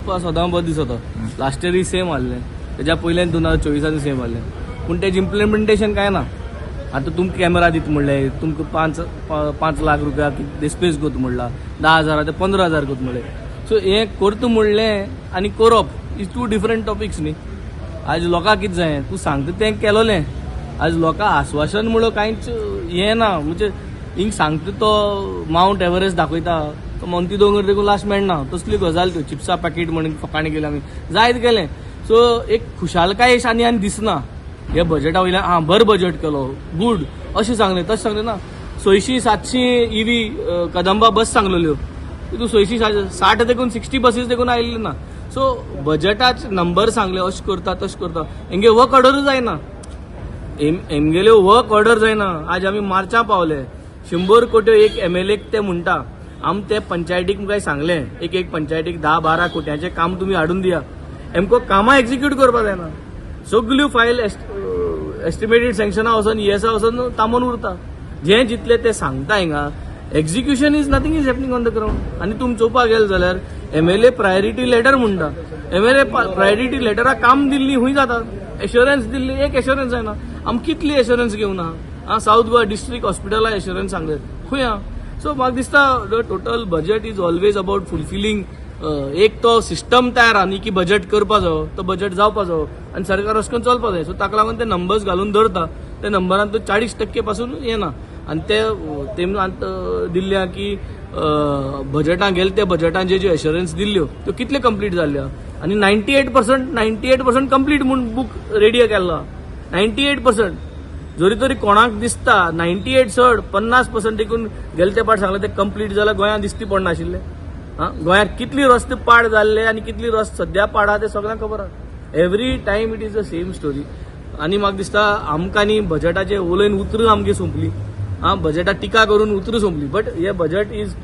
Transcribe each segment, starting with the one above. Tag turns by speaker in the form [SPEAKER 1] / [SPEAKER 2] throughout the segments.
[SPEAKER 1] दिसपा सदां बरें दिसता. लास्ट इयरूय सेम आहलें, तेज्या पयल्यान 2024आन सेम आहलें, पूण तेजें इम्प्लिमेंटेशन कांय ना. आतां तुमकां कॅमेरा दिता म्हणलें, तुमकां 5 लाख रुपया डिस्पेस करता म्हणला, 10,000 ते 15,000 करता म्हणलें. सो हें करता म्हणलें आनी करप is to different topics न्ही. आज लोकांक कितें जाय, तूं सांगता तें केलोलें. आज लोकांक आस्वासन म्हणून कांयच हें ना. म्हणजे हिंग सांगता तो मावंट एव्हरेस्ट दाखयता, तो मोंती दोंगर देखून लास्ट मेळना, तसली गजाल त्यो. चिप्सा पॅकेट म्हणून फकाणी केली आमी, जायत गेलें. सो एक खुशालकाय आनी आनी दिसना हे बजेटा वयल्यान. आं, बरें बजेट केलो, गूड अशें सांगलें, तशें सांगलें ना. 600 700 इवी कदंबा बस सांगलेल्यो, तितून 660 देखून 60 बसीस देखून आयिल्ल्यो ना. सो बजेटाच नंबर सांगले, अशें करता, तशें करता, हेंगे वर्क ऑर्डरूच जायना. हेमगेल्यो वर्क ऑर्डर जायना. आज आमी मार्चा पावले. 100 कोट्यो एक एमएलए ते म्हणटा. आम ते पंचायतीक काय सांगलें, एक एक पंचायतीक 10-12 कोट्यांचें काम तुमी हाडून दिया. एमको कामां एक्झिक्यूट करपा जायना. सगल्यो फायल एस्टिमेटेड सँक्शना वचून, इएसा वचून थांबोवन उरता. जें जितले ते सांगता हिंगा, execution is nothing is happening on the ground. आनी तुमी चोवपाक गेले जाल्यार एमएलए प्रायोरिटी लेटर म्हणटा. एमएलए प्रायोरिटी लेटराक काम दिल्ली खूंय जाता? एश्योरन्स दिल्ली, एक एश्योरन्स जायना. आम कितली एश्योरन्स घेवना? आं, सावथ गोवा डिस्ट्रिक्ट हॉस्पिटला एश्योरन्स सांगले, खंय आहा? सो म्हाका दिसता the total budget is always about fulfilling एक तो सिस्टम तयार आहा न्ही की बजेट करपा जावो, तो बजेट जावपा जावो आनी सरकार अशें करून चलपा जाय. सो ताका लागून ते नंबर्स घालून दवरता. ते नंबरान तो 40% पासून येना. आनी ते तेम आतां दिल्ले आहा की बजेटान गेले, ते बजेटान जे ज्यो एश्योरन्स दिल्ल्यो त्यो कितले कंप्लीट जाल्यो आनी 98%, 98% कंप्लीट म्हूण बूक रेडी केल्लो. 98% जरी तरी कोणाक दिसता 98 चड, 50% देखून गेले ते पाट सांगले ते कंप्लीट जाल्यार गोंयांत दिसती पडनाशिल्ले. आं, गोंयांत कितली रस्ते पाड जाल्ले आनी कितली रस्ते सद्या पाड आहा ते सगळ्यांक खबर आहा. Every time it is the same story. आनी म्हाका दिसता आमकां न्ही बजेटाचे उलयन उतरां आमची सोंपली. आं, बजेटाक टिका करून उतरां सोंपली. बट हे budget is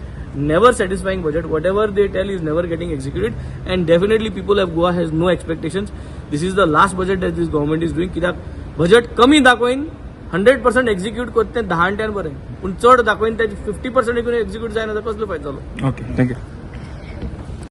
[SPEAKER 1] never satisfying budget. Whatever they tell is never getting executed, and definitely people of Goa has no expectations. This is the last budget that this government is doing. कित्याक budget कमी दाखोवन 100% execute करता तें 10 आन बरें, पूण चड दाखोवन ते 50% एक्झिक्यूट जायना जाल्यार कसलो फायदो जालो?
[SPEAKER 2] Okay, thank you.